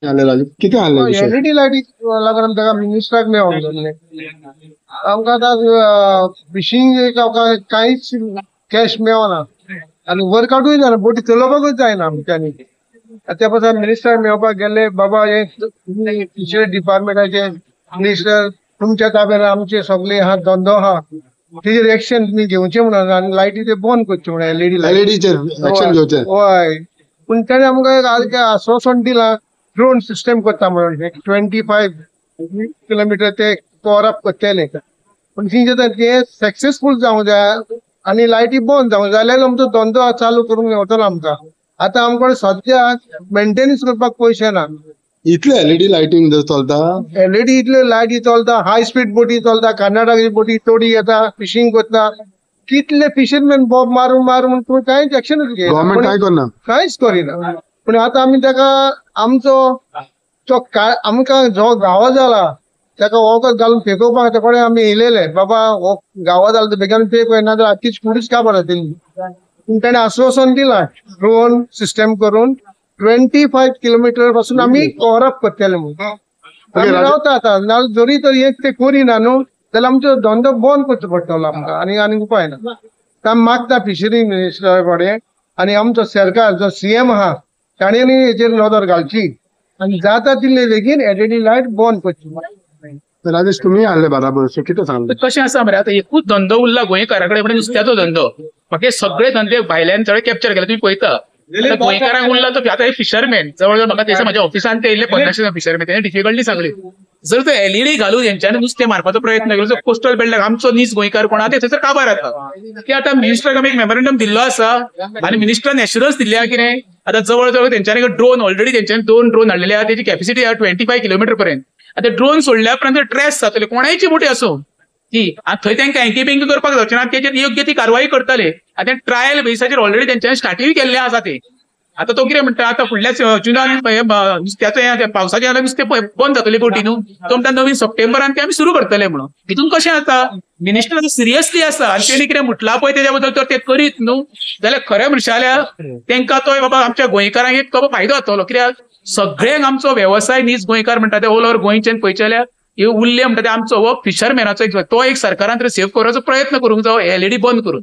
कितें आहलें? एलईडी लायटी लागून ताका मिनिस्टराक मेळोंक जाल्लें. आमकां आतां फिशींग कांयच कॅश मेळना आनी वर्कआवटूय जायना, बोटी चलोवपाकूच जायना आमच्यांनी. त्या पासून मिनिस्टराक मेळपाक गेले, बाबा हे फिशरी डिपार्टमेंटाचे मिनिस्टर तुमच्या ताब्यान आमचे सगळे आहा धंदो आहा, तेजेर एक्शन तुमी घेवचें म्हणून आनी लायटी ते बंद करच्यो म्हणून एलईडी लायट एलईडीचेर एक्शन घेवचें. हय, पूण तेणें आमकां एक आश्वासन दिलां ड्रोन सिस्टम करता म्हणून 25 किलोमिटर ते कवर अप करतले. पूण कितें ते सक्सेसफूल जावंक जाय आनी लायटी बंद जावंक जाय जाल्यार आमचो धंदो चालू करूंक मेवतलो आमकां. आतां आमकां सद्या मेंटेनन्स करपाक पयशे ना. इतले एलईडी लायटींग जर चलता, एलईडी इतल्यो लायटी चलता, हाय स्पीड बोटी चलता, कर्नाटकाची बोटी तोडी येता फिशींग करता, कितले फिशरमॅन बॉब मारून मारून पूण कांयच एक्शनूच घेयना, गव्हर्मेंट कांय करना, कांयच करिना. पूण आतां आमी ताका आमचो तो आमकां जो गांव जाला ताका वखद घालून फेकोवपाक ते कडेन आमी येयलेले, बाबा हो गांवा जाला तर बेगीन फेक ना जाल्यार आख्खीच कुडीच काबार जातली. पूण ताणें आश्वासन दिलां ड्रोन सिस्टम करून 25 किलोमिटर पासून आमी कवर अप करतले म्हणून. आमी रावता आतां, नाजाल्यार जरी तर एक ते करिना न्हू जाल्यार आमचो धंदो बंद करचो पडटलो आमकां आनी आनी उपाय ना. आमी मागता फिशरी मिनिस्टरा कडेन आनी आमचो सरकार जो सीएम आहा ताणें हेचेर नदर घालची आनी जाता तितले बेगीन एलईडी लायट बंद करची. राजेश, तुमी आहले बराबर, सो कितें सांगलें? कशें आसा मरे, आतां एकूच धंदो उरला गोंयकारा कडेन म्हणजे नुस्त्याचो धंदो, बाकी सगळे धंदे भायल्यान सगळे कॅप्चर केले. तुमी पळयता गोंयकारांक उरला तो आतां फिशरमॅन, जवळ जवळ म्हाका दिसता म्हाज्या ऑफिसान ते येयल्ले 50 फिशरमॅन, तेणें डिफिकल्टी सांगली जर तो एलईडी घालून हेंच्यांनी नुस्तें मारपाचो प्रयत्न केलो कोस्टल बेल्टाक आमचो नीज गोंयकार कोण आहा ते थंयसर काबार जाता. की आतां मिनिस्टराक आमी एक मेमोरेंडम दिल्लो आसा आनी मिनिस्टरान एश्युरन्स दिल्ली आहा कितें आतां जवळ जवळ तेंच्यांनी ड्रोन ऑलरेडी तेंच्यांनी 2 ड्रोन हाडलेले आहा, तेजी कॅपेसिटी आहा 25 किलोमिटर पर्यंत. आतां ड्रोन सोडल्या उपरांत ट्रेस जातले कोणायची मोठी आसूं ती, आनी थंय तांकां एंकी बेंकी करपाक जावचें ना, तेजेर योग्य ती कारवाई करतले. आतां ट्रायल बेसाचेर ऑलरेडी तेंच्यांनी स्टार्टूय केल्लें आसा ते. आतां तो कितें म्हणटा, आतां फुडल्या जुनान नुस्त्याचो हें पावसाचें जाल्यार नुस्तें बंद जातलें बोटी न्हू, तो म्हणटा नवीन सप्टेंबरान ते आमी सुरू करतले म्हणून. हितून कशें जाता, मिनिस्टर सिरियसली आसा आनी तेणी कितें म्हटलां पळय तेज्या बद्दल तर ते करीत न्हू जाल्यार खरें म्हणशां जाल्यार तेंकां तो बाबा आमच्या गोंयकारांक एक तो फायदो जातलो. कित्याक सगळ्यांक आमचो वेवसाय नीज गोंयकार म्हणटा ते ऑल ओवर गोंयच्यान पळयचे जाल्यार हे उरले म्हणटा ते आमचो हो फिशरमॅनाचो एक तो एक सरकारान तर सेव करपाचो प्रयत्न करूंक जावो एलईडी बंद करून.